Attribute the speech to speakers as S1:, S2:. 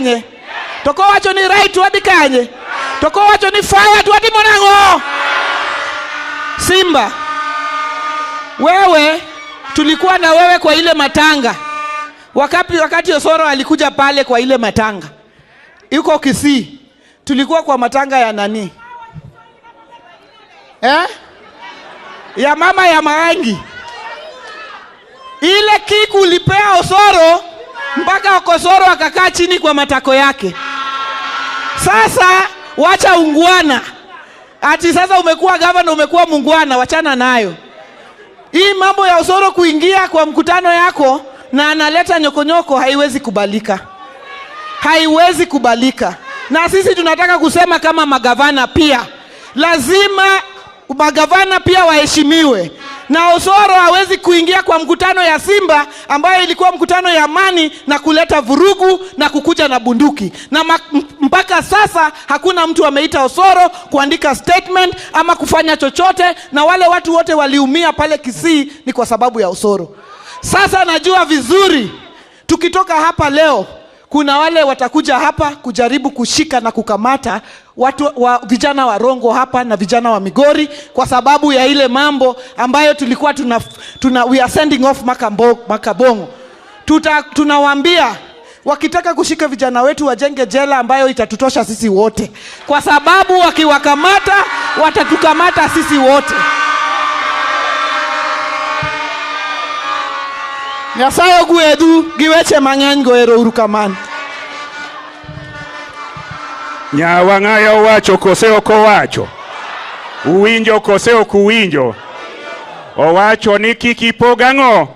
S1: kanye? To kowacho ni right, wadhi kanye? To kowacho ni fire, to watimo nang'o? Simba, wewe tulikuwa na wewe kwa ile matanga wakati Osoro alikuja pale kwa ile matanga yuko Kisii, tulikuwa kwa matanga ya nani, eh? Ya mama ya Maangi. Ile kick ulipea Osoro mpaka Osoro akakaa chini kwa matako yake. Sasa wacha ungwana, ati sasa umekuwa gavana, umekuwa mungwana, wachana nayo. Hii mambo ya Osoro kuingia kwa mkutano yako na analeta nyokonyoko haiwezi kubalika, haiwezi kubalika. Na sisi tunataka kusema kama magavana pia, lazima magavana pia waheshimiwe, na Osoro hawezi kuingia kwa mkutano ya Simba ambayo ilikuwa mkutano ya amani na kuleta vurugu na kukuja na bunduki na mpaka sasa hakuna mtu ameita Osoro kuandika statement ama kufanya chochote, na wale watu wote waliumia pale Kisii ni kwa sababu ya Osoro. Sasa najua vizuri tukitoka hapa leo kuna wale watakuja hapa kujaribu kushika na kukamata watu wa vijana wa Rongo hapa na vijana wa Migori kwa sababu ya ile mambo ambayo tulikuwa tuna we are sending off Makabongo. Tunawaambia wakitaka kushika vijana wetu wajenge jela ambayo itatutosha sisi wote, kwa sababu wakiwakamata watatukamata sisi wote. Nyasaye ogwedhu gi weche mang'eny go, ero uru kamano.
S2: Nyawang'aya owacho kose ok owacho? Uwinjo kose ok uwinjo? Owacho ni kik ipog ang'o?